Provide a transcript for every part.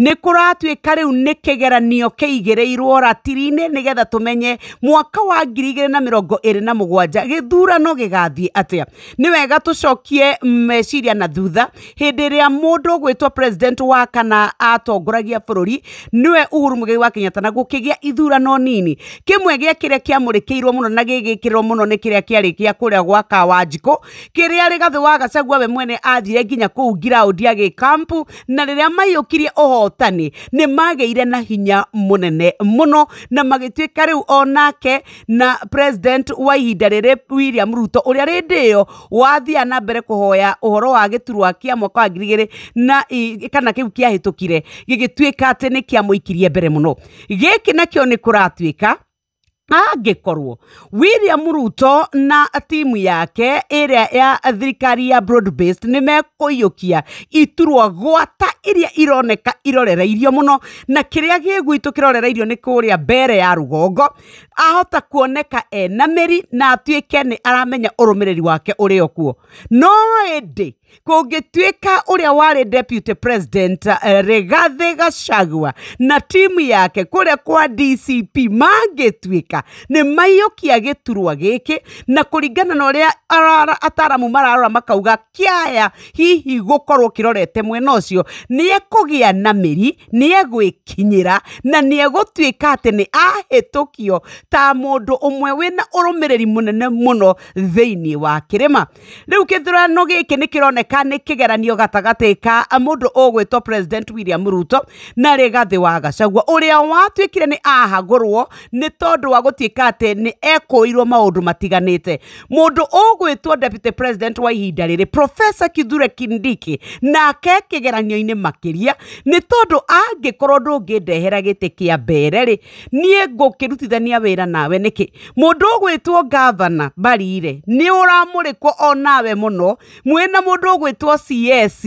Nĩ kũratuĩka rĩu nĩ kĩgeranio kĩigĩrĩirwo ratiri-inĩ nĩgetha tũmenye mwaka wa 2027 gĩthurano gĩgathiĩ atĩa. Nĩ wega tũcokie meciria na thutha hĩndĩ ĩrĩa mũndũ ũgwĩtwo president wa kana atongoragia bũrũri nĩwe Uhuru Muigai wa Kenyatta, na gũkĩgĩa ithurano nini. Kĩmwe gĩa kĩrĩa kĩamũrĩkĩirwo mũno na gĩgĩkĩrwo mũno nĩ kĩrĩa kĩarĩ gĩa kũrĩa gwa Kawanjikũ, kĩrĩa Rigathĩ wa Gachagua we mwene athire nginya kũu ngiraũndi agĩkampu, na rĩrĩa maiyũkirie ũhotani nĩ magĩire na hinya mũnene mũno na magĩtuĩka rĩu onake na president wa ihinda rĩrĩ William Ruto ũrĩa rĩndĩ ĩyo wathiaga na mbere kũhoya ũhoro wa gĩturwa kĩa mwaka wa 2000 na kana kĩu kĩahĩtũkire gĩgĩtuĩka atĩ nĩ kĩamũikirie mbere mũno. Gĩkĩ nakĩo nĩ kũratuĩka angĩkorwo William Ruto na timu yake ĩrĩa ya thirikari ya broad based nĩ mekũiyũkia iturwa gwata iria ironeka irorereirio mũno, na kĩrĩa gĩ gwitũ kĩrorereirio nĩ kũrĩa mbere ya rũgongo, ahota kuoneka ena mĩri na atuĩke nĩ aramenya ũrũmĩrĩri wake ũrĩ o kuo. No ĩndĩ kũngĩtuĩka ũrĩa warĩ deputy president Rigathĩ Gachagua na timu yake kũrĩa kwa DCP mangĩtuĩka nĩ maiyũkia gĩturwa gĩkĩ, na kũringana na ũrĩa ataramu mararora makauga kĩaya hihi gũkorwo kĩrorete mwena ũcio, nĩ ekũgĩa na mĩri, nĩ egwĩkinyĩra na nĩ egũtuĩka atĩ nĩ ahĩtũkio ta mũndũ ũmwe wĩna ũrũmĩrĩri mũnene mũno thĩinĩ wa kĩrĩma. Rĩu gĩthurano gĩkĩ nĩ kĩroneka nĩ kĩgeranio gatagatĩ ka mũndũ ũgwĩtwo President William Ruto na Rigathĩ wa Gachagua ũrĩa watuĩkire nĩ ahagũrwo nĩ tondũ wa gũtuĩka atĩ nĩ ekũirwo maũndũ matiganĩte. Mũndũ ũgwĩtwo Deputy President wa ihinda rĩrĩ Professor Kithure Kindiki nake kĩgeranio-inĩ makĩria nĩ tondũ angĩkorwo ndũngĩndehera gĩtĩ kĩa mbere rĩ, niĩ ngũkĩrutithania wĩra nawe nĩkĩ? Mũndũ ũgwĩtwo Governor Mbarire nĩ ũramũrĩkwo onawe mũno mwĩna mũndũ ũgwĩtwo CS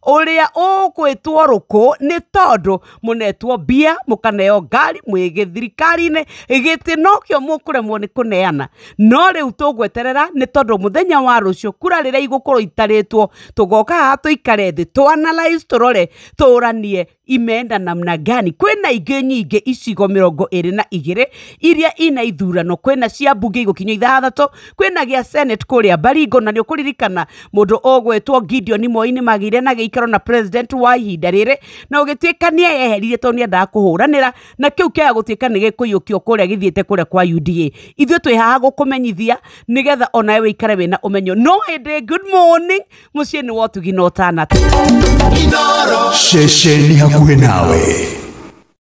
ũrĩa ũgwĩtwo Rũkũ nĩ tondũ mũnetwo mbia mũkaneo ngari mwĩ gĩthirikari-inĩ, gĩtĩ nokĩo mũkũremwo nĩ kũneana. No rĩu tũgweterera nĩ tondũ mũthenya wa rũciũ kura rĩrĩa igũkorwo itarĩtwo tũgoka haha tũikare thĩ tũ analyze tũrore tũranie imeenda namna gani. Kwĩna ingĩ nyingĩ icigo 22 iria ina ithurano, kwĩna cia mbunge igũkinyio 6, kwĩna gĩa senate kũrĩa Baringo, na nĩ ũkũririkana mũndũ ũgwĩtwo Gideon Moi nĩ magĩire na gĩikaro na president wa ihinda rĩrĩ na ũgĩtuĩka nĩ eyeheririe tondũ nĩ endaga kũhũranĩra, na kĩu kĩaga gũtuĩka nĩ gĩkũiyũkio kũrĩa gĩthiĩte kũrĩa kwa UDA. Ithuĩ twĩ haha gũkũmenyithia nĩgetha onawe wĩikare wĩna ũmenyo. No ĩndĩ good morning, mũciĩ nĩ wa ũtugi na ũtana. Ceceni hakuhĩ nawe.